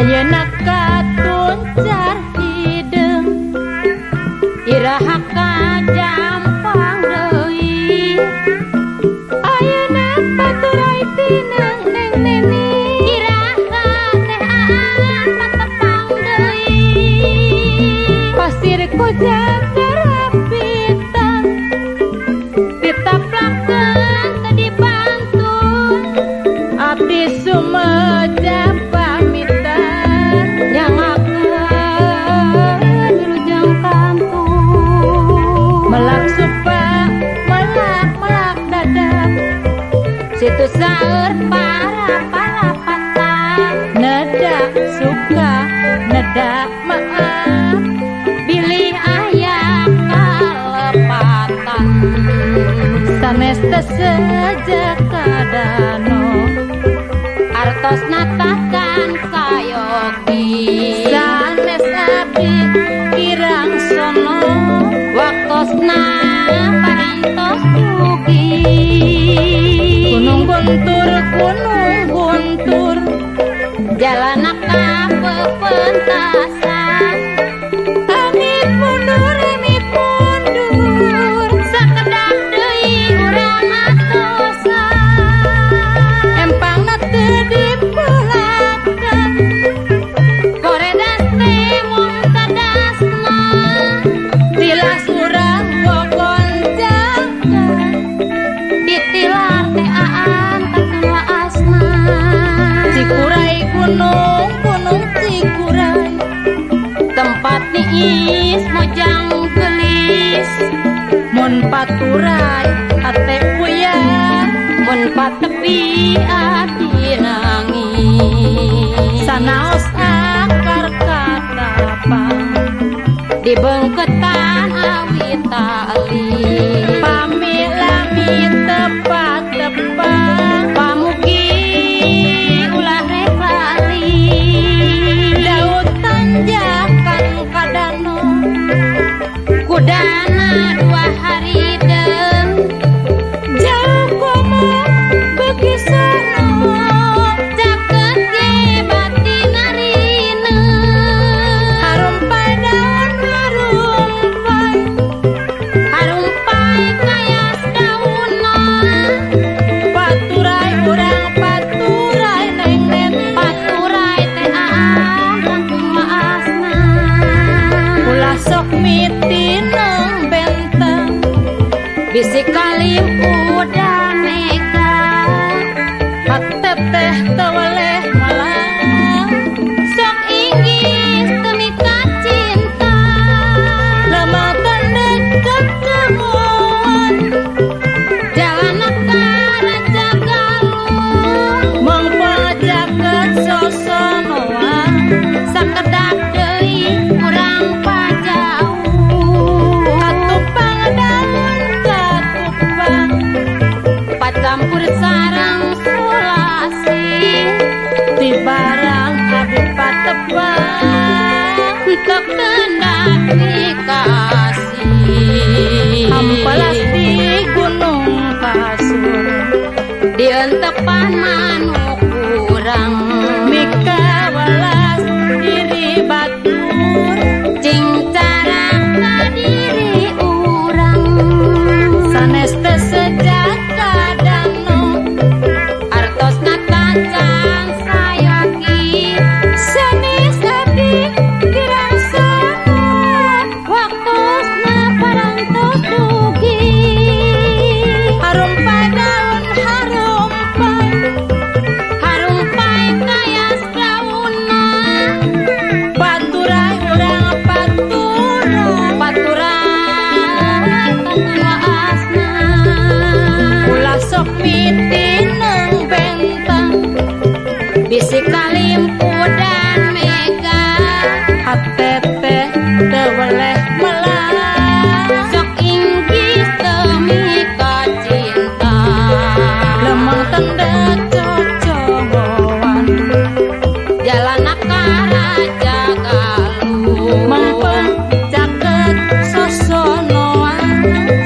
Ayeuna katuncar hideung iraha kajampang deui ayeuna paturai tineng neng neni iraha teh aan patepang deui pasir kujang karapitan ditaplakeun teu dibantu abdi sumedang pamitan nyangakeun wilujeng kantun melak supa melak melak dadap situ saeur para palapatan nedak suka nedak maaf bilih aya kalepatan sanes teu sejak kadano artos natakan sayogi sanes abdi kirang sono waktosna parantos dugi gunung guntur gunung guntur jalana ka pepentasan amit mundur amit mundur sakedap deui urang atosan empangna teu dipulakan koredas teh mung tadasna tilas urang gogonjakan ditilar teh aan kantun waasna Cikuray gunung gunung Cikuray tempat niis mojang gelis mun paturay ate uyah mun patepi ati nangis sanaos akar katapang dibengketan awi tali pami lami tepat-tepat pamugi ulah rek lali daud tanjakan kadano kudana dua hari deung jauh komo beuki sono caket ge batin arineung harumpai daun harumpai harumpai kayas daunna paturai urang paturai neng neni paturai teh aan kantun waasna ulah sok mitineng benteng bisi kalim udah mega hate teh teu weleh malang sok inggis demi kacinta lemah dekat kemuan jalana ka Raja Galuh mengpol jaket sosonoan sakedap deui urang pajauh katupang daun katupang pacampur sareng sulasi ti barang abdi patepang teu kendak dikasih hampelas di gunung kasur dientepan manuk urang mika welas diri batur cing cara ka diri urang sanes teu sejak kadano artosna kacang sayogi sanes abdi kirang sono waktosna parantos dugi harumpai daun harumpai harumpai kayas daunna paturai urang paturai paturai kantun waasna ulah sok mitineng bentang bisi kalimpudan mega hate teh teu weleh melang sok inggis demi kacinta lemeng tenda cocoan jalana ka Raja Galuh mengpeng caket sosonoan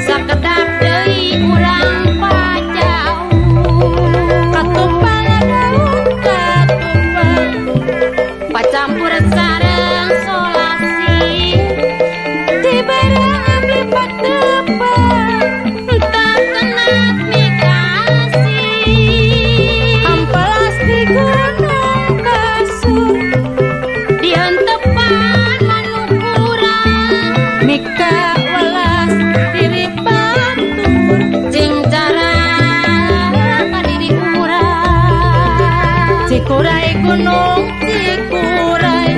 sakedap deui urang pajauh katupang daun katupang pacampur Urai Gunung Cikuray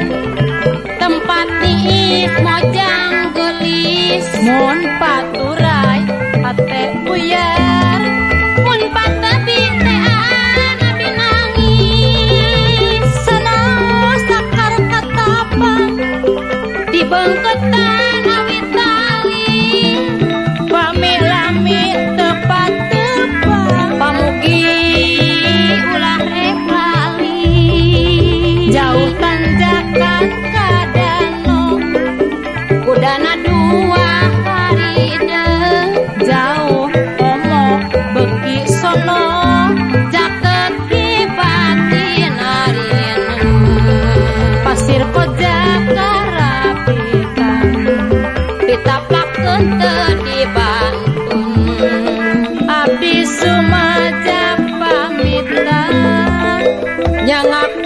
tempat niis mojang gelis mun paturai hate buyar mun patabi teh abi nangis sanaos sakar katapang dibengketan awit tali pami lami tepat tepang pamugi ulah rek lali jauh tanjakan kadano kudana dua hari deui jauh omo beki sono caket kibatin arieuna pasir koja karapitan pitaplakeun teu dibantun abdi Sumaja pamitan nyangakeun.